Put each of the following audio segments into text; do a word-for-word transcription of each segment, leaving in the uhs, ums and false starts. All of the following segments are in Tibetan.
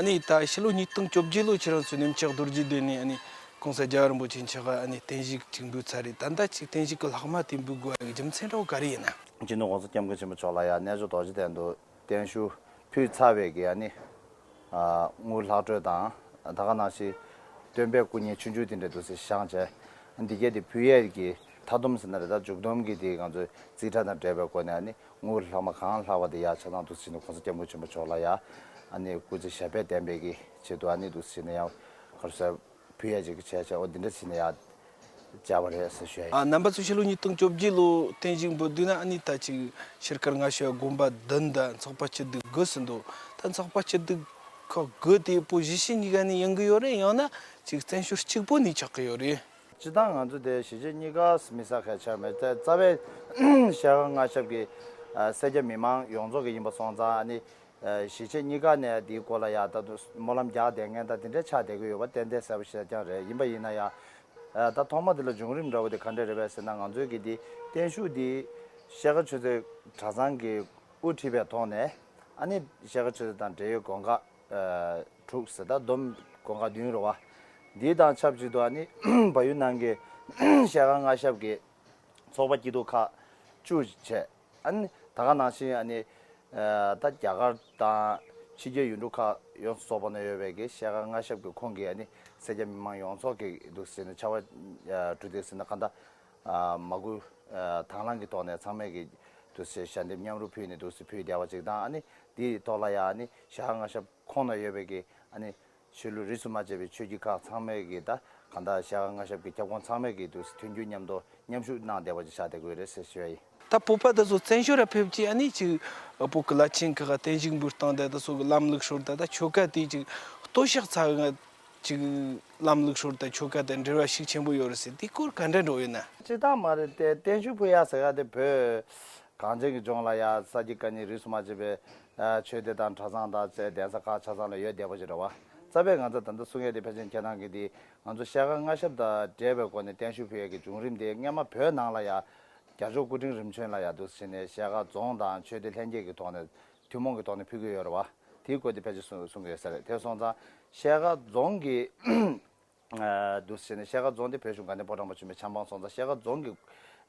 ནི་ད་ཕྱི་ལོ་ཉིས་སྟོང་བཅོ་བརྒྱད་ལོ་ཁྱེད་རང་ཚོའི་གནས་མཆོག་རྡོ་རྗེ་གདན་ནས་ཨ་ནི་༸གོང་ས་༸རྒྱལ་བ་རིན་པོ་ཆེ་མཆོག་ག་ཨ་ནི་བརྟན་བཞུགས་ཅིག་འབུལ་ཚར་རེད། ད་ལྟ་ཅིག་བརྟན་བཞུགས་ཀྱི་ལྷག་མ་དེ་འབུལ་དགོས་ཡ་གི་རྒྱུ་མཚན་འདྲ་བོ་ག་རེ་ཡིན་ན། སྤྱི་ནོར་༸གོང་ས་༸སྐྱབས་མགོན་ཆེན་པོ་མཆོག་ལ་ཡ་གནས་མཆོག་རྡོ་རྗེ་གདན་དུ་བརྟན་བཞུགས་ཕུལ་ཚར་བའི་གི་ཨ་ནི་ཨ་དངུལ་ལྷག་འཕྲོ་དང་། ད་ག་ནང་བཞིན་སྟོན་པའི་སྐུ་བརྙན་ཆུང་ཆུང་དེ་འདྲ་འདུག་སེ་བཞེངས་བྱས། འདི་གས་དེ་ཕུལ་ཡས་ཀྱི་མཐའ་སྡོམ་ཟེར་ན་རེད། ད་མཇུག་སྡོམ་གྱི་དེ་ང་ཚོའི་རྩིས་ཁྲ་དང་འབྲེལ་བའི་སྒོ་ནས་ཨ་ནི་དངུལ་ལྷག་མ་གང་ལྷག་པ་དེ་ཡར་ཆ་ཚང་འདུག་སེ་ནས་༸གོང་ས་༸སྐྱབས་མགོན་ཆེན་པོ་མཆོག་ལ་ཡ་ཨ་ནི་སྐུ་ཚེ་ཞབས་པད་བརྟན་པའི་གི་ཆེད་དུ་ཨ་ནི་འདུག་སེ་ནས་ཡང་ག་རེ་ཟེར། ཕུལ་ཡ་ཅིག་བྱས་བྱས། འོ་འདི་འདྲ་བྱས་ནས་ཡ་བྱས་པ་རེད་ཟེར་ཞུ་ཡ་ཡིན། ཨ་རྣམ་པ་ཚོ་ཕྱི་ལོ་ཉིས་སྟོང་བཅོ་བརྒྱད་ལོ་བརྟན་བཞུགས་འབུལ་དུས་ན་ཨ་ནི་ད་ཅིག་ཤར་དཀར་ལྔ་ཤོད་དགོན་པ་བདུན་དང་ཚོགས་པ་སྐྱིད་སྡུག་དགུ་ཟེར་འདུག་ད་ཚོགས་པ་སྐྱིད་སྡུག་ཁག་དགུ་དེ་བོད་གཞིས་བྱེས་གཉིས་ཀ་ནས་ཡོང་གི་ཡོད་རེད། ཡང་ན་ཅིག་བཙན་བྱོལ་གཅིག་པོ་ནས་ཆགས་ཀྱི་ཡོད་རེད། སྤྱིར་བཏང་ང་ཚོ་དེ་གཞིས་བྱེས་གཉིས་ཀ་མི་ས་ཁ་ཆགས་མེད་དེ། རྩ་བའི་ཤར་ཁ་ལྔ་ཤོད་ཀྱི་ཨ་སེར་སྐྱ་མི་མང་ཡོངས་རྫོགས་ཀྱི་ཡིན་པ་སོང་ཙང་ཨ་ནི། ཨ་གཞིས་བྱེས་གཉིས་ཀ་ནས་འདིའི་སྐོར་ལ་ཡ་ད་དུང་སྨོན་ལམ་རྒྱག་བསྡད་མཁན་དང་དེ་འདྲ་ཆགས་བསྡད་ཀྱི་ཡོད་པ་ཏན་ཏན་གསལ་པོ་ཞེ་དྲག་རེད། ཡིན་པ་ཡིན་ན་ཡང་ཨ་ད་ཐོག་མ་དེ་ལ་བྱུང་རིམ་འདྲ་བོ་དེ་ག་འདྲ་རེད་པས་ཟེར་ན། ང་ཚོའི་གི་འདི་བརྟན་བཞུགས་འདི་ཤར་ཁ་ཆོས་རྩེ་གྲྭ་ཚང་གི་དབུ་ཁྲིད་པའི་ཐོག་ནས་ཨ་ནི་ཤར་ཁ་ཆོས་རྩེ་དང་འབྲེལ་ཡོད་དགོན་ཁག་ཨ་དྲུག་ཟེར། ད་བསྡོམས་དགོན་ཁག་བདུན་རེད་བ། འདི་དང་ཆབས་ཅིག་ཏུ་ཨ་ནི་བལ་ཡུལ་ནང་གི་ཤར་ཁ་ལྔ་ཤོད་ཀྱི་ཚོགས་པ་སྐྱིད་སྡུག་ཁག་བཅུ་བྱས། ཨ་ནི་ད་ག་ནང་བཞིན་ཨ་ནི་ཨ་ད་རྒྱ་གར་དང་ཕྱི་རྒྱལ་ཡུལ་གྲུ་ཁག་ཡོངས་སུ་རྫོགས་པ་ན་ཡོད་པའི་གི་ཤར་ཁ་ལྔ་ཤོད་ཀྱི་ཁོངས་ཀྱི་ཨ་ནི་སེར་སྐྱ་མི་མང་ཡོངས་རྫོགས་ཀྱི་འདུག་ཟེར་ནས་ཕྱར་བ་ཨ་གྲུ་འདེགས་ཟེར་ན་གང་ལྟར་ཨ་མ་བསྐུལ་ཨ་དང་བླངས་ཀྱི་ཐོག་ནས་ཚང་མས་ཀྱི་འདུག་ཟེར་ཞལ་འདེབས་མཉམ་རུབ་ཕུལ་ནས་འདུག་ཟེར་ཕུལ་བསྡད་པ་ཅིག་དང་། ཨ་ནི་དེའི་ཐོག་ལ་ཡང་ཨ་ནི་ཤར་ཁ་ལྔ་ཤོད་ཁོངས་ན་ཡོད་པའི་གི་ཨ་ནི་ཆོས་ལུགས་རིས་སུ་མ་ཆད་པའི་ཆོས་བརྒྱུད་ཁག་ཚང་མས་ཀྱི་ད་གང་ལྟར་ཤར་ཁ་ལྔ་ཤོད་ཀྱི་ཁྱབ་ཁོངས་ཚང་མས་ཀྱི་འདུག་མཐུན་འགྱུར་མཉམ་དུ་མཉམ་ཞུགས་གནང་བསྡད་པ་ཅིག་ཆགས་བསྡད་ཀྱི་ཡོད་རེད་ཟེར་ཞུ་ཡ་ཡིན། ད་བོད་པ་དེ་ཚོ་བཙན་བྱོལ་ར་ཕེབས་ཀྱི་ཨ་ནི་ཅིག་བོད་ཀྱི་བླ་ཆེན་ཁག་ག་བརྟན་བཞུགས་འབུལ་སྟངས་དང་དེ་ཚོ་གི་ལམ་ལུགས་སྲོལ་དང་ད་ཆོལ་ཁ་དེ་ཅིག་ལྟོ་ཤག་ཚ་གི་ཅིག་ལམ་ལུགས་སྲོལ་དང་ཆོལ་ཁ་དང་འབྲེལ་བ་ཤུགས་ཆེན་པོ་ཡོད་རེད་ཟེར། དེ་སྐོར་ག་འདྲ་འགྲོ་ཡོད་ན། སྤྱིར་བཏང་མ་རེད་དེ། བརྟན་བཞུགས་ཕུལ་ཡ་ཟེར་ག་དེ་བོད་གངས་ཅན་གྱི་ལྗོངས་ལ་ཡ་ས་དགེ་བཀའ་རྙིང་རིས་སུ་མ་ཆད་པའི་ཨ་ཆོས་སྡེ་དང་གྲྭ་ཚང་དང་བཅས་གདན་ས་ཁག་ཆ་ཚང་ལ་ཡོད་བསྡད་པ་ཞིག་རེད་བ། རྩ་བའི་ང་ཚོ་ད་ལྟ་གསུང་ཡས་དེ་ཕལ་ཆེར་ཁྱེད་རང་གི་དེ་ང་ཚོ་ཤར་ཁ་ལྔ་ཤོད་དང་འབྲེལ་བའི་སྒོ་ནས་བརྟན་བཞུགས་ཕུལ་ཡས་ཀྱི་བྱུང་རིམ་དེ་སྔོན་མ་བོད་ནང་ལ་ཡ་རྒྱལ་མཆོག་སྐུ་ཕྲེང་རིམ་བྱོན་ལ་ཡ་འདུག་ཟེར་ནས་ཤར་ཁ་རྫོང་དང་ཆོས་སྡེ་ལྷན་རྒྱས་ཀྱི་ཐོག་ནས་ཐུན་མོང་གི་ཐོག་ནས་ཕུལ་གྱི་ཡོད་རེད་བ། དེའི་སྐོར་དེ་ཕལ་ཆེར་གསུང་གསུང་གི་ཡོད་ས་རེད། དེ་སོང་ཙང་ཤར་ཁ་རྫོང་གི་ཨ་འདུག་ཟེར་ནས་ཤར་ཁ་རྫོང་དེ་བོད་གཞུང་དགའ་ལྡན་ཕོ་བྲང་པ་ཆེན་པོའི་ཆབ་འབངས་སོང་ཙང་ཤར་ཁ་རྫོང་གི་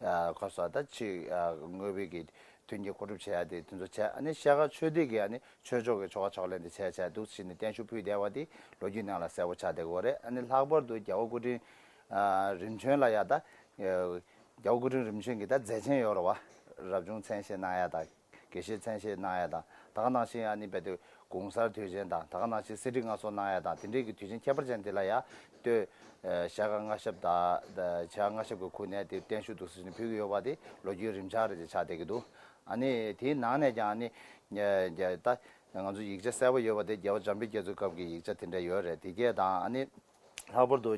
ཨ་ག་རེ་ཟེར་ད་ཆེས་ཨ་དངོས་པོའི་གི་མཐུན་རྐྱེན་གོ་སྒྲུབ་བྱེད་ཡ་དེ་དེ་ཚོ་བྱས། ཨ་ནི་ཤར་ཁ་ཆོས་སྡེ་གི་ཨ་ནི་ཆོས་ཕྱོགས་ཀྱི་ཆོ་ག་ཕྱག་ལེན་དེ་བྱས་བྱས་འདུག་ཟེར་ནས་བརྟན་བཞུགས་ཕུལ་བསྡད་པ་དེ་ལོ་རྒྱུས་ནང་ལ་གསལ་པོ་ཆགས་བསྡད་ཀྱི་ཡོད་རེད། ཨ་ནི་ལྷག་པར་དུ་རྒྱལ་བ་སྐུ་ཕྲེང་ཨ་རིམ་བྱོན་ལ་ཡ་ད་ཨ་རྒྱལ་བ་སྐུ་ཕྲེང་རིམ་བྱོན་གྱི་ད་མཛད་ཆེན་ཡོད་རེད་བ། རབ་བྱུང་མཚན་བཞེས་གནང་ཡ་དང་། དགེ་བཤེས་མཚན་བཞེས་གནང་ཡ་དང་། ད་ག་ནང་བཞིན་ཨ་ནི་རྦད་དེ་གུང་གསར་དུས་ཆེན་དང་། ད་ག་ནང་བཞིན་གསེར་ཁྲི་མངའ་གསོལ་གནང་ཡ་དང་། དེ་འདྲའི་གི་དུས་ཆེན་ཁྱད་པར་ཅན་དེ་ལ་ཡ་ལྟོས། ཨ་ཤར་ཁ་ལྔ་ཤོད་དང་ད་ཤར་ཁ་ལྔ་ཤོད་ཀྱི་ཁུག་ནས་དེ་བརྟན་བཞུགས་འདུག་ཟེར་ནས་ཕུལ་གྱི་ཡོད་པ་དེ་ལོ་རྒྱུས་རིམ་ཆགས་རེད་ཅེས་ཆགས་བསྡད་ཀྱི་འདུག་ཨ་ནི་དེའི་ནང་ནས་ཀྱང་ཨ་ནི་ཨ་ད་ང་ཚོ་ཡིག་ཆ་གསལ་པོ་ཡོད་པ་དེ་རྒྱལ་བ་འཇམ་དཔལ་རྒྱ་མཚོའི་སྐབས་ཀྱི་ཡིག་ཆ་དེ་འདྲ་ཡོད་རེད། དེ་གས་དང་ཨ་ནི། ལྷག་པར་དུ་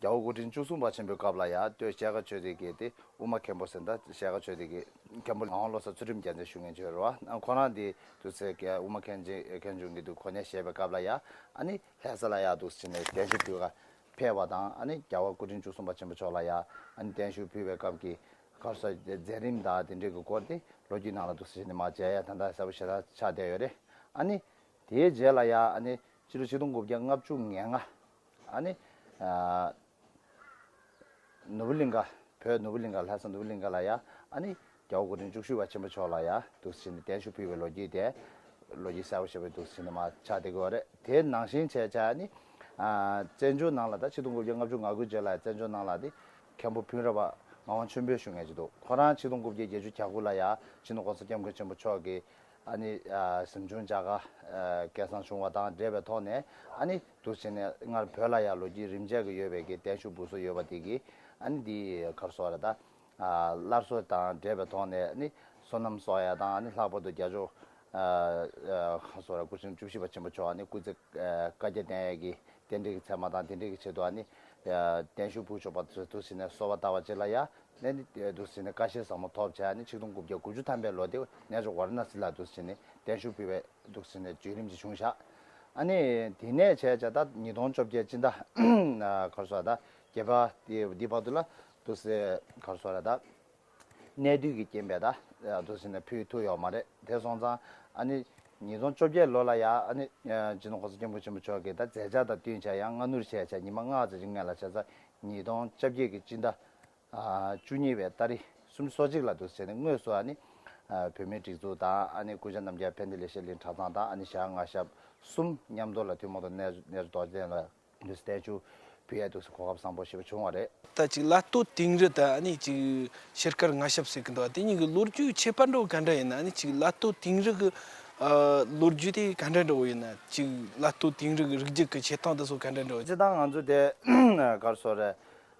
རྒྱལ་བ་སྐུ་ཕྲེང་བཅུ་གསུམ་པ་ཆེན་པོའི་སྐབས་ལ་ཡང་སྟོད་ཤར་ཁ་ཆོས་སྡེ་གི་དེ་དབུ་མ་མཁན་པོ་ཟེར། ད་ཤར་ཁ་ཆོས་སྡེ་གི་མཁན་པོ་ངག་དབང་བློ་བཟང་ཚུལ་ཁྲིམས་རྒྱལ་མཚན་ཞུ་མཁན་ཅིག་ཡོད་རེད་བ། ཁོ་རང་དེ་དུས་ཚོད་ཀྱི་དབུ་མ་མཁན་ཆེན་མཁན་ཆུང་གི་དུ་གོ་གནས་བཞེས་པའི་སྐབས་ལ་ཡང་ཨ་ནི་ལྷ་ས་ལ་ཡང་འདུག་ཟེར་ནས་བརྟན་བཞུགས་ཕུལ་ག་ཕེབས་པ་དང་། ཨ་ནི་རྒྱལ་བ་སྐུ་ཕྲེང་བཅུ་གསུམ་པ་ཆེན་པོ་མཆོག་ལ་ཡང་ཨ་ནི་བརྟན་བཞུགས་ཕུལ་བའི་སྐབས་ཀྱི་ག་རེ་ཟེར་མཛད་རིམ་དང་དེ་འདྲའི་གི་སྐོར་དེ་ལོ་རྒྱུས་ནང་ལ་འདུག་ཟེར་ནས་མར་མཇལ་ཡ་ད་ལྟ་གསལ་པོ་ཞེ་དྲག་ཆགས་བསྡད་ཡོད་རེད། ཨ་ནི་དེའི་རྗེས་ལ་ཡང་ཨ་ནི་ཕྱི་ལོ་ཆིག་སྟོང་དགུ་བརྒྱ་ལྔ་བཅུ་ང་ལྔ། ཨ་ནི་ཨ་ནོར་བུ་གླིང་ག་བོད་ནོར་བུ་གླིང་ག་ལྷ་ས་ནོར་བུ་གླིང་ག་ལ་ཡ་ཨ་ནི་རྒྱལ་བ་སྐུ་ཕྲེང་བཅུ་བཞི་པ་ཆེན་པོ་མཆོག་ལ་ཡ་འདུག་ཟེར་ནས་བརྟན་བཞུགས་ཕུལ་བའི་ལོ་རྒྱུས་དེ་ལོ་རྒྱུས་གསལ་པོ་ཞེ་པོ་འདུག་ཟེར་ནས་མར་ཆགས་བསྡད་ཀྱི་ཡོད་རེད། དེ་ནང་བཞིན་བྱས་བྱས་ཨ་ནི་ཨ་བཙན་བྱོལ་ནང་ལ་ད་ཆིག་སྟོང་དགུ་བརྒྱ་ལྔ་བཅུ་ང་དགུ་རྗེས་ལ་བཙན་བྱོལ་ནང་ལ་དེ་མཁན་པོ་བུམ་ར་བ་ངག་དབང་ཆོས་འཕེལ་ཞུ་མཁན་ཅིག་འདུག་ཁོ་རང་ཆིག་སྟོང་དགུ་བརྒྱ་བརྒྱད་ཅུ་གྱ་དགུ་ལ་ཡ་སྤྱི་ནོར་༸གོང་ས་༸སྐྱབས་མགོན་ཆེན་པོ་མཆོག་གིས་ཨ་ནི་ཨ་གཟིམ་ཆུང་བྱ་དགའ་ཨ་སྐལ་བཟང་བྱུང་བ་དང་འབྲེལ་བའི་ཐོག་ནས་ཨ་ནི་འདུག་བྱས་ནས་སྔར་བོད་ལ་ཡང་ལོ་རྒྱུས་རིམ་བྱས་ཀྱི་ཡོད་པའི་གི་བརྟན་བཞུགས་འབུལ་སྲོལ་ཡོད་པ་དེ་གིས་ཨ་ནི་འདི་ག་རེ་ཟེར་རེད་ད། ཨ་སླར་གསོ་དང་འབྲེལ་བའི་ཐོག་ནས་ཨ་ནི་སོ་ནམ་གསོ་ཡ་དང་། ཨ་ནི་ལྷག་པར་དུ་རྒྱལ་མཆོག་ཨ་ཨ་ག་རེ་ཟེར་རེད། སྐུ་ཕྲེང་བཅུ་བཞི་པ་ཆེན་པོ་མཆོག་ཨ་ནི་སྐུ་ཚེ་ཨ་བསྐལ་བརྒྱར་བརྟན་ཡ་གི་རྟེན་འབྲེལ་གྱི་མཚན་མ་དང་དེ་འབྲེལ་གྱི་ཆེད་དུ་ཨ་ནི་ཨ་བརྟན་བཞུགས་འབུལ་ཆོག་པ་དེ་འདུག་བྱས་ནས་གསོལ་བ་བཏབ་པ་ཅིག་ལ་ཡ། ནས་ནི་འདུག་ཟེར་ནས་བཀའ་བཞེས་ཟབ་མོ་ཐོབ་བྱས་ནས་ཆིག་སྟོང་དགུ་བརྒྱ་དགུ་བཅུ་ཐམ་པའི་ལོ་དེ་གནས་མཆོག་ཝཱ་ར་ཎ་སི་ལ་འདུག་ཟེར་ནས་བརྟན་བཞུགས་ཕུལ་བའི་འདུག་ཟེར་ནས་བརྒྱུད་རིམ་ཅིག་བྱུང་བཞག་ཨ་ནི་དེ་ནས་བྱས་བྱས་ད་ཉིས་སྟོང་བཅོ་བརྒྱད་སྤྱི་ཟླ་ག་རེ་ཟེར་ད་བརྒྱད་པ་དེ་འདི་བར་དུ་ལ་འདུག་ཟེར་ག་རེ་ཟེར་ད་གནས་དུས་ཀྱི་རྐྱེན་པས་ད་འདུག་ཟེར་ནས་ཕུལ་ཐུབ་ཡོད་མ་རེད། དེ་སོང་ཙང་ཨ་ནི། ཉིས་སྟོང་བཅོ་བརྒྱད་ལོ་ལ་ཡ་ཨ་ནི་སྤྱི་ནོར་༸གོང་ས་༸སྐྱབས་མགོན་ཆེན་པོ་མཆོག་གིས་ད་མཛད་འཆར་དང་བསྟུན་བྱས་ཡང་སྔ་སྣུར་བྱས་བྱས་ཉི་མ་ལྔ་ཙམ་ཞིག་སྔོན་ལ་བྱས་ཙང་ཉིས་སྟོང་བཅོ་བརྒྱད་ཀྱི་སྤྱི་ཟླ་བཅུ་གཉིས་པའི་ཏ་རིག་སུམ་ཅུ་སོ་གཅིག་ལ་འདུག་ཟེར་ནས་དངོས་སུ་ཨ་ནི་བོད་མིའི་སྒྲིག་འཛུགས་དང་ཨ་ནི་སྐུ་ཞབས་རྣམ་རྒྱལ་ཕན་བདེ་ལེགས་བཤད་གླིང་གྲྭ་ཚང་དང་ཨ་ནི་ཞལ་དཀར་མངའ་ཞབས་གསུམ་མཉམ་དུ་ལ་ཐུན་མོང་དུ་གནས་གནས་རྡོ་རྗེ་གདན་ལ་འདུག་སྟེ་བསྟན་བཅོས་ཕུལ་ཡ་འདུག་སེ་གོ་སྐབས་བཟང་པོ་ཞེ་པོ་བྱུང་བ་རེད། ད་ཅིག་བླ་སྟོད་དིང་རི་དང་ཨ་ནི་ཅིག་ཞལ་དཀར་མངའ་ཞབས་ཟེར་གི་འདུག་དེ་གཉིས་ཀྱི་ལོ་རྒྱུས་ཁྱད་པར་འདྲ་བོ་ག་འདྲ་ཡིན་ན། ཨ་ནི་ཅིག་བླ་སྟོད་དིང་རི་གི་ཨ་ལོ་རྒྱུས་དེ་ག་འདྲ་འདྲ་བོ་ཡིན་ན། ཅིག་བླ་སྟོད་དིང་རི་གི་རིགས་རྒྱུད་ཀྱི་ཆེ་སྟངས་དེ་ཚོ་ག་འདྲ་འདྲ་བོ་ཡིན། སྤྱིར་བཏང་ང་ཚོ་དེ་ག་རེ་ཟེར་རེད།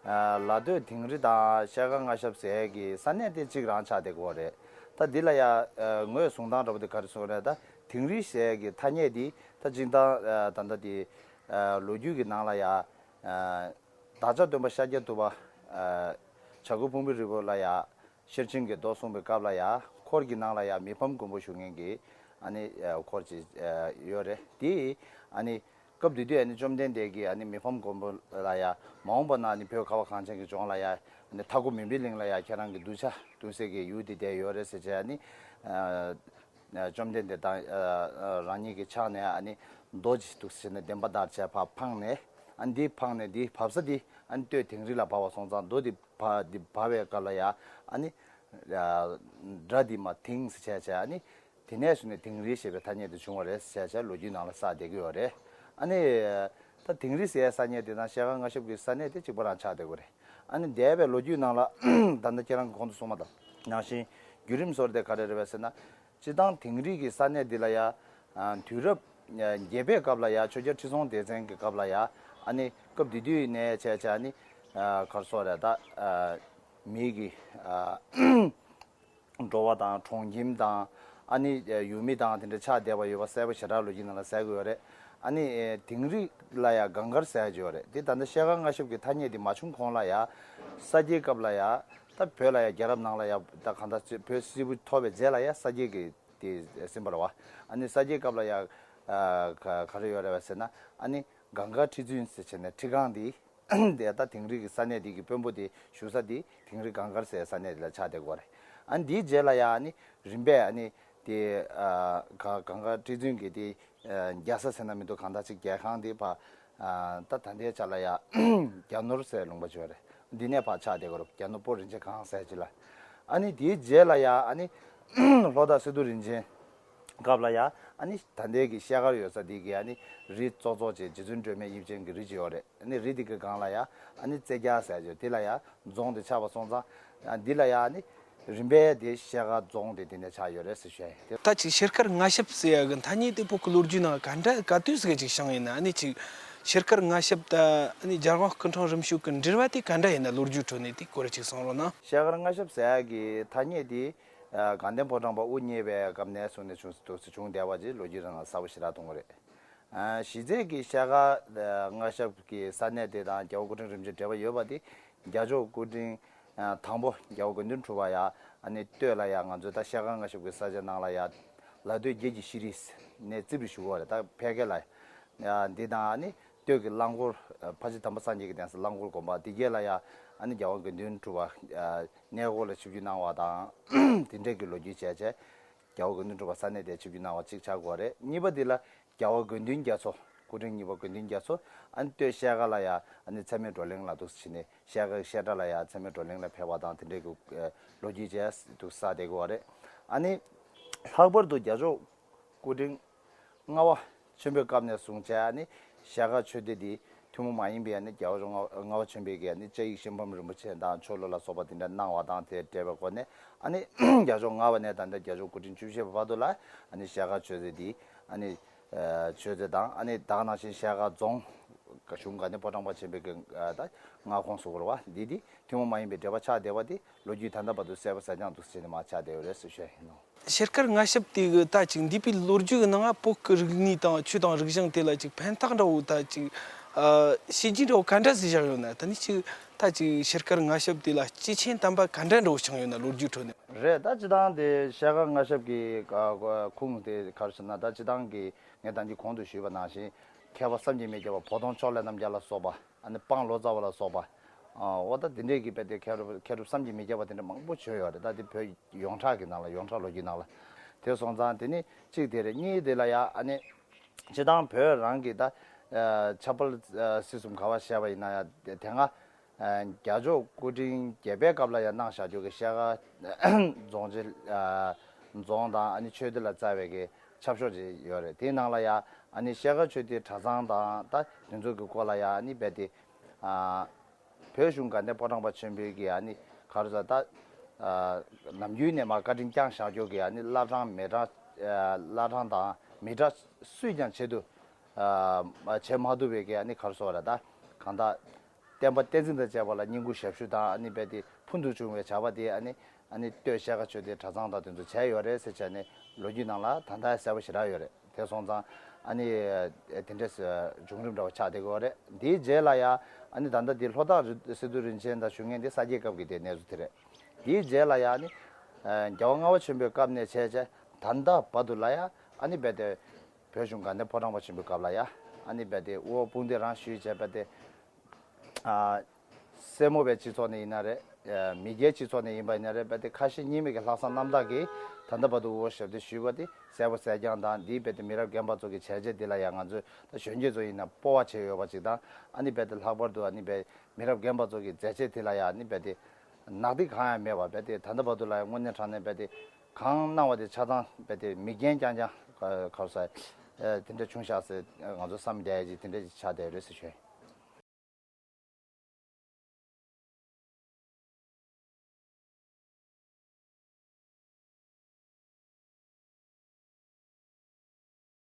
ཨ་བླ་སྟོད་དིང་རི་དང་ཞལ་དཀར་མངའ་ཞབས་ཟེར་གི་ས་གནས་དེ་གཅིག་རང་ཆགས་བསྡད་ཀྱི་ཡོད་རེད། ད་འདི་ལ་ཡ་ཨ་ངོས་བཟུང་སྟངས་འདྲ་པོ་དེ་ག་རེ་ཟེར་རེད། ད་དིང་རི་ཟེར་གི་ཐ་སྙད་འདི་ད་སྤྱིར་བཏང་ཨ་ད་ལྟ་དེ་ཨ་ལོ་རྒྱུས་ཀྱི་ནང་ལ་ཡ་ཨ་བདག་ཅག་སྟོན་པ་ཤཱཀྱ་ཐུབ་པ་ཨ་བྱ་རྒོད་ཕུང་པོའི་རི་བོ་ལ་ཡ་ཤེར་ཕྱིན་གྱི་མདོ་གསུངས་པའི་སྐབས་ལ་ཡ་འཁོར་གྱི་ནང་ལ་ཡ་མི་ཕམ་མགོན་པོ་བཞུགས་མཁན་གྱི་ཨ་ནི་ཨ་འཁོར་ཅིག་ཨ་ཡོད་རེད། དེ་ཨ་ནི་སྐབས་དེ་དུས་ཨ་ནི་བཅོམ་ལྡན་འདས་ཀྱིས་ཨ་ནི་མི་ཕམ་མགོན་པོ་ལ་ཡ་མ་འོངས་པ་ན་ཨ་ནི་བོད་ཁ་བ་གངས་ཅན་གྱི་ལྗོངས་ལ་ཡ་ཨ་ནི་མཐའ་འཁོབ་མུན་པའི་གླིང་ལ་ཡ་ཁྱེད་རང་གི་གདུལ་བྱ་འདུག་སེ་གི་ཡུལ་དེ་བསྡད་ཡོད་རེད་ཟེར་བྱས་ཨ་ནི་ཨ་བཅོམ་ལྡན་འདས་དང་ཨ་ཨ་རང་ཉིད་ཀྱི་ཕྱག་ནས་ཨ་ནི་རྡོ་ཅིག་འདུག་ཟེར་ནས་བདེན་པ་བདར་བྱས་ཕར་འཕངས་ནས་ཨ་ནི་འདི་འཕངས་ནས་འདི་བབས་ས་འདི་ཨ་ནི་སྟོད་དིང་རི་ལ་བབས་པ་སོང་ཙང་རྡོ་འདི་བ་འདི་བབས་པའི་སྐབས་ལ་ཡ་ཨ་ནི་ཨ་སྒྲ་འདི་མར་དིང་ཟེར་བྱས་བྱས་ཨ་ནི་དེ་ནས་བཟུང་ནས་དིང་རི་ཞེས་པའི་ཐ་སྙད་དེ་བྱུང་བ་རེད་ཟེར་བྱས་ལོ་རྒྱུས་ནང་ལ་གསལ་བསྡད་ཀྱི་ཡོད་རེད། ཨ་ནི་ད་དིང་རི་ཟེར་ས་གནས་དེ་དང་ཞལ་དཀར་མངའ་ཞབས་ཀྱི་ས་གནས་དེ་གཅིག་པ་རང་ཆགས་བསྡད་ཀྱི་རེད། ཨ་ནི་འདས་པའི་ལོ་རྒྱུས་ནང་ལ་ད་ལྟ་ཁྱེད་རང་གིས་གོང་དུ་གསུངས་པ་དང་ནང་བཞིན་བརྒྱུད་རིམ་བཟོ་འདྲ་དེ་ག་རེ་རེད་པས་ཟེར་ན། སྤྱིར་བཏང་དིང་རི་གི་ས་གནས་འདི་ལ་ཡ་ཨ་དུས་རབས་ཨ་བརྒྱད་པའི་སྐབས་ལ་ཡ་ཆོས་རྒྱལ་ཁྲི་སྲོང་ལྡེ་བཙན་གྱི་སྐབས་ལ་ཡ་ཨ་ནི་སྐབས་དེ་དུས་ནས་བྱས་བྱས་ཨ་ནི་ཨ་ག་རེ་ཟེར་རེད། ད་ཨ་མི་གི་ཨ་འགྲོ་བ་དང་གྲོང་ཁྱིམ་དང་ཨ་ནི་ཡུལ་མི་དང་དེ་འདྲ་ཆགས་བསྡད་པ་ཡོད་པ་གསལ་པོ་ཞེ་དྲག་ལོ་རྒྱུས་ནང་ལ་གསལ་གྱི་ཡོད་རེད། ཨ་ནི་ཨེ་དིང་རི་ལ་ཡ་གངས་དཀར་ཟེར་གྱི་ཡོད་རེད། དེ་ད་ལྟ་ཞལ་དཀར་མངའ་ཞབས་ཀྱི་ཐ་སྙད་དེ་མ་བྱུང་གོང་ལ་ཡ་ས་སྐྱའི་སྐབས་ལ་ཡ་ད་བོད་ལ་ཡ་རྒྱལ་རབས་ནང་ལ་ཡ་ད་གང་ལྟར་བོད་སིལ་བུ་ཐོབ་པའི་རྗེས་ལ་ཡ་ས་སྐྱའི་གི་དེ་ཟིན་པ་རེད་བ། ཨ་ནི་ས་སྐྱའི་སྐབས་ལ་ཡ་ཨ་ག་ག་རེ་ཡོད་རེད་བ་ཟེར་ན་ཨ་ནི་གངས་དཀར་ཁྲི་བཙུན་ཟེར་བྱས་ནས་ཁྲི་སྒང་དེ་དེ་ད་དིང་རི་གི་ས་གནས་དེ་གི་དཔོན་པོ་དེ་བཞུགས་ས་དེ་དིང་རི་གངས་དཀར་ཟེར་ས་གནས་དེ་ལ་ཆགས་བསྡད་ཀྱི་ཡོད་རེད། ཨ་ནི་དེའི་རྗེས་ལ་ཡ་ཨ་ནི་རིམ་པས་ཨ་ནི་དེ་ཨ་ག་གངས་དཀར་ཁྲི་བཙུན་གྱི་དེ་ཨ་རྒྱལ་ས་ཟེར་ན་མི་འདུག་གང་ལྟར་ཅིག་རྒྱལ་ཁང་དེ་ཕར་ཨ་ད་ད་ལྟའི་ཆ་ལ་ཡ་རྒྱ་ནོར་ཟེར་ལུང་པ་ཅིག་ཡོད་རེད། འདི་ནས་ཕར་ཆགས་བསྡད་ཀྱི་ཡོད་རེད། རྒྱ་ནོར་སྤོ་རིན་ཆེན་ཁང་ཟེར་ཅིག་ལ། ཨ་ནི་དེའི་རྗེས་ལ་ཡ་ཨ་ནི་ལྷོ་བྲག་སི་ཏུ་རིན་ཆེན་སྐབས་ལ་ཡ་ཨ་ནི་ད་ལྟའི་གི་ཤེལ་དཀར་ཡོད་ས་འདི་གི་ཨ་ནི་རི་ཙོག་ཙོག་ཅིག་རྗེ་བཙུན་སྒྲོལ་མའི་དབྱིབས་ཅན་གྱི་རི་ཅིག་ཡོད་རེད། ཨ་ནི་རི་འདི་གི་སྒང་ལ་ཡ་ཨ་ནི་རྩེ་རྒྱལ་ཟེར་ཅིག་དེ་ལ་ཡ་རྫོང་དེ་ཆགས་པ་སོང་ཙང་ཨ་འདི་ལ་ཡ་ཨ་ནི་རིམ་པས་དེ་ཤེལ་དཀར་རྫོང་དེ་དེ་ནས་ཆགས་ཡོད་རེད་ཟེར་ཞུ་ཡ་ཡིན། ད་ཅིག་ཤེལ་དཀར་མངའ་ཞབས་ཟེར་ཡ་གི་ཐ་སྙད་དེ་བོད་ཀྱི་ལོ་རྒྱུས་ནང་ག་འདྲ་ག་དུས་ཟིག་ཅིག་བྱུང་ཡིན་ན། ཨ་ནི་ཅིག་ཤེལ་དཀར་མངའ་ཞབས་དང་ཨ་ནི་རྒྱལ་དབང་སྐུ་ཕྲེང་རིམ་བྱོན་གྱི་འབྲེལ་བ་དེ་ག་འདྲ་ཡིན་ན་ལོ་རྒྱུས་ཁྲོད་ནས་དེ་སྐོར་ཅིག་གསུང་རོགས་གནང་། ཤེལ་དཀར་མངའ་ཞབས་ཟེར་ཡ་གི་ཐ་སྙད་དེ་ཨ་དགའ་ལྡན་ཕོ་བྲང་པ་དབུ་བརྙེས་པའི་སྐབས་ནས་བཟུང་ནས་བྱུང་འདུག་སེ་བྱུང་བསྡད་པ་ཅིག་ལོ་རྒྱུས་རང་ལ་གསལ་པོ་ཞེ་དྲག་མཐོང་གི་རེད། ཨ་གཞི་རྩའི་གི་ཤེལ་དཀར་ཨ་མངའ་ཞབས་ཀྱི་ས་གནས་དེ་དང་རྒྱལ་བ་སྐུ་ཕྲེང་རིམ་བྱོན་འབྲེལ་བ་ཡོད་པ་དེ་རྒྱ་ཕྱོགས་སྐུ་ཕྲེང་ཨ་དང་པོ་རྒྱལ་བ་དགེ་འདུན་གྲུབ་པ་ཡ་ཨ་ནི་སྟོད་ལ་ཡ་ང་ཚོའི་ད་ཤེལ་དཀར་མངའ་ཞབས་ཀྱི་ས་ཆ་ནང་ལ་ཡ་ལ་སྟོད་བརྒྱད་ཀྱི་ཤེས་རིག་ནས་རྩིབ་རེ་ཞུ་བ་རེད། ད་ཕལ་སྐད་ལ་ཡ་འདི་དང་ཨ་ནི་སྟོད་ཀྱི་རླངས་འཁོར་ཨ་ཕ་བྱི་དམ་པ་སངས་རྒྱས་ཀྱི་གདན་ས་རླངས་འཁོར་དགོན་པ་དེ་རྗེས་ལ་ཡ་ཨ་ནི་རྒྱལ་བ་དགེ་འདུན་གྲུབ་པ་ཨ་གནས་སྐོར་ལ་ཆིབས་བསྒྱུར་གནང་བ་དང་དེ་འདྲས་ཀྱི་ལོ་རྒྱུས་བྱས་བྱས། རྒྱལ་བ་དགེ་འདུན་གྲུབ་པ་ས་གནས་དེར་ཆིབས་བསྒྱུར་གནང་བ་གཅིག་ཆགས་ཀྱི་ཡོད་རེད། གཉིས་པ་འདི་ལ་རྒྱལ་བ་དགེ་འདུན་རྒྱ་མཚོ། སྐུ་ཕྲེང་གཉིས་པ་དགེ་འདུན་རྒྱ་མཚོ་ཨ་ནི་སྟོད་ཤེལ་དཀར་ལ་ཡ་ཨ་ནི་མཚན་མོའི་བགྲོ་གླེང་ལ་འདུག་སེ་ཕྱིན་ནས་ཤེལ་དཀར་བཤད་གྲྭ་ལ་ཡ་མཚན་མོའི་བགྲོ་གླེང་ལ་ཕེབས་པ་དང་དེ་འདྲའི་གི་ལོ་རྒྱུས་བཅས་འདུག་གསལ་བསྡད་ཀྱི་ཡོད་རེད། ཨ་ནི་ལྷག་པར་དུ་རྒྱ་མཚོ་སྐུ་ཕྲེང་ལྔ་པ་ཆེན་པོའི་སྐབས་ནས་བཟུང་བྱས་ཨ་ནི་ཤེལ་དཀར་ཆོས་སྡེ་འདི་ཐུན་མོང་མ་ཡིན་པའི་ཨ་ནི་རྒྱལ་བ་ལྔ་པ་ཆེན་པོའི་གི་ཨ་ནི་བཅའ་ཡིག་ཤིང་ཕམ་རིན་པོ་ཆེ་དང་ཆོ་ལོ་ལ་སོགས་པ་དེ་འདྲ་གནང་བ་དང་དེ་འབྲེལ་བའི་སྒོ་ནས་ཨ་ནི་རྒྱ་མཚོ་ལྔ་པ་ནས་ད་ལྟ་རྒྱ་མཚོ་སྐུ་ཕྲེང་བཅུ་བཞི་པ་བར་དུ་ལ་ཨ་ནི་ཤེལ་དཀར་ཆོས་སྡེ་འདི་ཨ་ནི་ཆོས་སྡེ་དང་ཨ་ནི་ད་ག་ནང་བཞིན་ཤེལ་དཀར་རྫོང་གཞུང་དགའ་ལྡན་ཕོ་བྲང་པ་ཆེན་པོའི་གི་ད་མངའ་ཁོངས་སུ་གྱུར་བ་འདི་འདི་ཐུན་མོང་མ་ཡིན་པའི་འབྲེལ་བ་ཆགས་བསྡད་པ་འདི་ལོ་རྒྱུས་ད་ལྟ་བར་དུ་གསལ་པོ་གསལ་རྐྱང་འདུག་ཟེར་ནས་མར་ཆགས་བསྡད་ཡོད་རེད་ཟེར་ཞུ་ཡ་ཡིན་ནོ། ཤེལ་དཀར་མངའ་ཞབས་དེ་གི་ད་ཅིག་འདས་པའི་ལོ་རྒྱུས་ཀྱི་ནང་བོད་ཀྱི་རིག་གནས་དང་ཆོས་དང་རིག་གཞུང་དེ་ལ་ཅིག་ཕན་ཐོགས་འདྲ་བོ་ད་ཅིག་ཨ་བྱས་རྗེས་འདྲ་བོ་ག་འདྲ་ཟིག་བཞག་ཡོད་ན། ད་ནི་ཅིག་ད་ཅིག་ཤེལ་དཀར་མངའ་ཞབས་དེ་ལ་སྐྱེས་ཆེན་དམ་པ་ག་འདྲ་འདྲ་བོ་བྱུང་ཡོད་ན་ལོ་རྒྱུས་ཁྲོད་ནས། རེད། ད་སྤྱིར་བཏང་དེ་ཤེལ་དཀར་མངའ་ཞབས་ཀྱི་ཨ་ཁུངས་དེ་ག་རེ་ཟེར་ན། ད་སྤྱིར་བཏང་གི་ངས་ད་ཅིག་གོང་དུ་ཞུས་པ་ནང་བཞིན་མཁས་པ་བསམ་གྱིས་མི་ཁྱབ་པ་བོ་དོང་ཕྱོགས་ལས་རྣམ་རྒྱལ་ལ་སོགས་པ། ཨ་ནི་སྤང་ལོ་ཙཱ་བ་ལ་སོགས་པ། ཨ་འོ་ད་དེ་འདྲས་ཀྱི་དཔེ་དེ་མཁས་གྲུབ་མཁས་གྲུབ་བསམ་གྱིས་མི་ཁྱབ་པ་དེ་འདྲ་མང་པོ་བྱོན་ཡོད་རེད། ད་དེ་བོད་ཡོངས་གྲགས་ཀྱི་ནང་ལ་ཡོངས་གྲགས་ལོ་རྒྱུས་ནང་ལ། དེ་སོང་ཙང་དེ་ནི་གཅིག་དེ་རེད། གཉིས་དེ་ལ་ཡ་ཨ་ནི་སྤྱི་བཏང་བོད་རང་གི་ད་ཨ་ཆབ་དཔལ་ཨ་སྲིད་གསུམ་ག་བ་བཤད་པ་ཡིན་ན་ཡ་དེ་དེ་སྔ་ཨ་རྒྱ་ཕྱོགས་སྐུ་ཕྲེང་བརྒྱད་པའི་སྐབས་ལ་ཡ་གནང་བཞག་རྒྱུ་གི་ཤེལ་དཀར་རྫོང་རྗེ་ཨ་རྫོང་དང་ཨ་ནི་ཆོས་སྡེ་ལ་བཙའ་བའི་གི་ཆབ་ཤོག་ཅིག་ཡོད་རེད། དེའི་ནང་ལ་ཡ་ཨ་ནི་ཤེལ་དཀར་ཆོས་སྡེའི་གྲྭ་ཚང་དང་ད་དེ་ཚོ་གི་སྐོར་ལ་ཡ་ཨ་ནི་རྦད་དེ་ཨ་བོད་གཞུང་དགའ་ལྡན་ཕོ་བྲང་པ་ཆེན་པོའི་གི་ཨ་ནི་ག་རེ་ཟེར་ད་ཨ་ནམ་རྒྱུན་ནས་མར་བཀའ་དྲིན་བསྐྱངས་བཞག་རྒྱུ་གི་ཨ་ནི་བླ་བྲང་མི་བྲང་ཨ་བླ་བྲང་དང་མི་བྲང་སུས་ཀྱང་བྱེད་དུ་ཨ་བྱེད་མ་ཐུབ་པའི་གི་ཨ་ནི་ག་རེ་ཟེར་བ་རེད། ད་གང་ལྟར་བསྟན་པ་བསྟན་འཛིན་དང་བཅས་པ་ལ་བསྙེན་བཀུར་ཞབས་ཞུ་དང་ཨ་ནི་རྦད་དེ་ཕུལ་དུ་བྱུང་བའི་བྱ་བ་དེ་ཨ་ནི་ཨ་ནི་སྟོད་ཤེལ་དཀར་ཆོས་སྡེའི་གྲྭ་ཚང་དང་དེ་ཚོ་བྱས་ཡོད་རེད་ཟེར་བྱས་ནས་ལོ་རྒྱུས་ནང་ལ་ད་ལྟ་གསལ་པོ་ཞེ་དྲག་ཡོད་རེད། དེ་སོང་ཙང་ཨ་ནི་དེ་འདྲས་བྱུང་རིམ་འདྲ་བ་ཆགས་བསྡད་ཀྱི་ཡོད་རེད། དེའི་རྗེས་ལ་ཡ་ཨ་ནི་ད་ལྟ་དེ་ལྷོ་བྲག་རི་སི་ཏུ་རིན་ཆེན་དང་བཞུགས་མཁན་དེ་ས་སྐྱའི་སྐབས་ཀྱི་དེ་གནས་ཚུལ་དེ་རེད། དེའི་རྗེས་ལ་ཡ་ཨ་ནི་རྒྱལ་བ་ལྔ་པ་ཆེན་པོའི་སྐབས་ནས་བྱས་བྱས་ད་ལྟ་བར་དུ་ལ་ཡ་ཨ་ནི་རྦད་དེ་བོད་གཞུང་དགའ་ལྡན་ཕོ་བྲང་པ་ཆེན་པོའི་སྐབས་ལ་ཡ་ཨ་ནི་རྦད་དེ་དབུ་བ་དཔུང་སྡེ་རང་ཞུས་བྱས་རྦད་དེ། ཨ་སེར་མོ་པའི་སྤྱི་ཚོགས་ནས་ཡིན་ན་རེད། ཨ་མི་སྒེར་སྤྱི་ཚོགས་ནས་ཡིན་པ་ཡིན་ན་རེད། རྦད་དེ་ཁ་ཞེ་གཉིས་མེད་ཀྱི་ལྷག་བསམ་རྣམ་དག་གིས་ད་ལྟ་བར་དུ་དབུ་བ་ཞབས་སྟེགས་ཞུས་པ་དེ་གསལ་པོ་གསལ་རྐྱང་དང་། འདིའི་རྦད་དེ་མི་རབས་རྒན་པ་ཚོ་གི་བྱས་རྗེས་འདི་ལ་ཡང་ང་ཚོས་ད་གཞོན་སྐྱེས་ཚོ་ཡིན་ན་སྤོབས་པ་བྱས་ཡོད་པ་ཅིག་དང་། ཨ་ནི་རྦད་དེ་ལྷག་པར་དུ་ཨ་ནི་རྦད་མི་རབས་རྒན་པ་ཚོ་གི་མཛད་རྗེས་དེ་ལ་ཡང་ཨ་ནི་རྦད་དེ་ནག་ཐིག་གང་ཡང་མེད་པ་རྦད་དེ་ད་ལྟ་བར་དུ་ལ་ཡང་དངོས་གནས་དྲང་གནས་རྦད་དེ་གང་གནང་བ་དེ་ཆ་ཚང་རྦད་དེ་མིག་རྒྱན་རྐྱང་རྐྱང་ག་རེ་ཟེར་དེ་འདྲ་བྱུང་ཤག་ཟེར་ང་ཚོ་བསམ་བསྡད་ཡ་ཅིག་དེ་འདྲ་ཅིག་ཆགས་བསྡད་རེད་ཟེར་ཞུ།